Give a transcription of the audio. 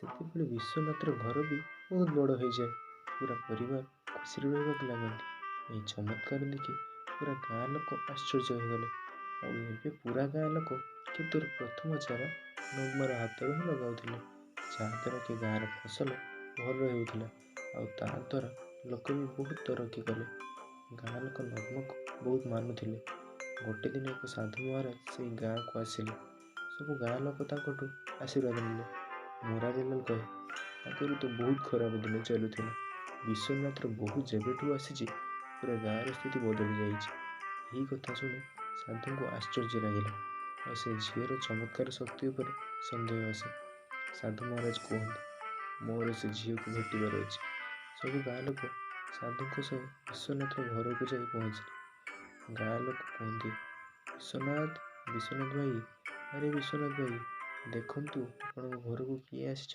ସେତେବେଳେ ବିଶ୍ୱନାଥର ଘର ବି ବହୁତ ବଡ଼ ହୋଇଯାଏ। ପୁରା ପରିବାର ଖୁସିରେ ରହିବାକୁ ଲାଗନ୍ତି। ଏହି ଚମତ୍କାର ଦେଖି ପୁରା ଗାଁ ଲୋକ ଆଶ୍ଚର୍ଯ୍ୟ ହୋଇଗଲେ। ଆଉ ଏବେ ପୁରା ଗାଁ ଲୋକ କ୍ଷେତରୁ ପ୍ରଥମ ଚାରା ନଗ୍ମାର ହାତରୁ ହିଁ ଲଗାଉଥିଲେ, ଯାହାଦ୍ୱାରା କି ଗାଁର ଫସଲ ଭଲ ହେଉଥିଲା। ଆଉ ତାଦ୍ୱାରା ଲୋକ ବି ବହୁତ ତରକ୍କି କଲେ। ଗାଁ ଲୋକ ନଗ୍ମାକୁ ବହୁତ ମାନୁଥିଲେ। ଗୋଟେ ଦିନ ଏକ ସାଧୁ ମହାରାଜ ସେଇ ଗାଁକୁ ଆସିଲେ। ସବୁ ଗାଁ ଲୋକ ତାଙ୍କଠୁ ଆଶୀର୍ବାଦ ନେଲେ। ମୁରାରୀଲାଲ କହେ, ଆଗରୁ ତ ବହୁତ ଖରାପ ଦିନ ଚାଲୁଥିଲା। ବିଶ୍ୱନାଥର ବୋହୂ ଯେବେଠୁ ଆସିଛି, ପୁରା ଗାଁର ସ୍ଥିତି ବଦଳି ଯାଇଛି। ଏହି କଥା ଶୁଣି ସାଧୁଙ୍କୁ ଆଶ୍ଚର୍ଯ୍ୟ ଲାଗିଲା ଆଉ ସେ ଝିଅର ଚମତ୍କାର ଶକ୍ତି ଉପରେ ସନ୍ଦେହ ଆସେ। ସାଧୁ ମହାରାଜ କୁହନ୍ତି, ମୋର ସେ ଝିଅକୁ ଭେଟିବାର ଅଛି। ସବୁ ଗାଁ ଲୋକ ସାଧୁଙ୍କ ସହ ବିଶ୍ୱନାଥର ଘରକୁ ଯାଇ ପହଞ୍ଚିଲେ। ଗାଁ ଲୋକ କୁହନ୍ତି, ବିଶ୍ୱନାଥ, ବିଶ୍ୱନାଥ ଭାଇ, ଆରେ ବିଶ୍ୱନାଥ ଭାଇ, ଦେଖନ୍ତୁ ଆପଣଙ୍କ ଘରକୁ କିଏ ଆସିଛନ୍ତି।